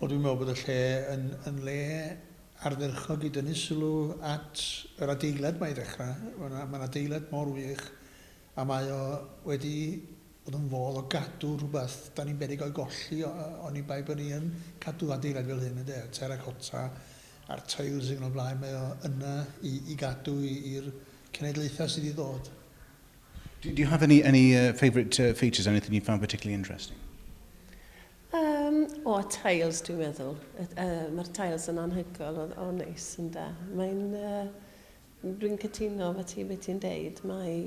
Wel, dwi'n meddwl bod y lle yn, yn le ardderchog i dynnu sylw at yr adeilad 'ma i ddechrau. Mae'n ma adeilad mor wych a mae o wedi bod yn fodd o gadw rhywbeth da ni'n beryg o'i golli oni bai bod ni yn cadw adeilad fel hyn ynde, terracotta a'r tiles yn o'r blaen, mae o yna i, i gadw i'r cenedlaethau sydd i ddod. Do you have any favourite features, anything you found particularly interesting? Um, o, tiles dwi'n meddwl. Uh, Mae'r tiles yn anhygoel o, o neis ynde. Mae'n... Uh, dwi'n cytuno efo ti beth ti'n deud. Mae,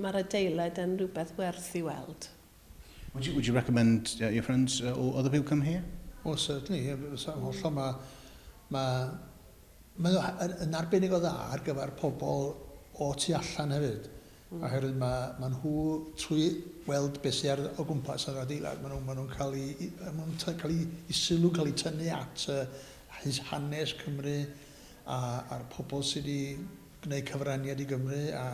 mae'r adeilad yn rhywbeth werth i weld. Would you recommend your friends or other people come here? Oh, certainly. Hollol, mae, mae, mae o yn, yn arbennig o dda ar gyfer pobl o tu allan hefyd. Oherwydd mae, ma nhw trwy weld beth sydd ar, o gwmpas yr adeilad, maen nhw'n ma nhw cael ei, ma nhw'n cael ei, ei sylw cael ei tynnu at uh, hanes Cymru a, a'r pobl sydd wedi gwneud cyfraniad i Gymru a,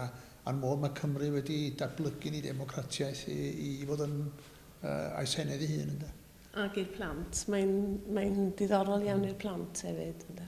a'r modd mae Cymru wedi datblygu ni democratiaeth i, i, i fod yn uh, a'i senedd ei hun. Ynde? Ac i'r plant. Mae'n mae diddorol iawn i'r plant hefyd. Ynde?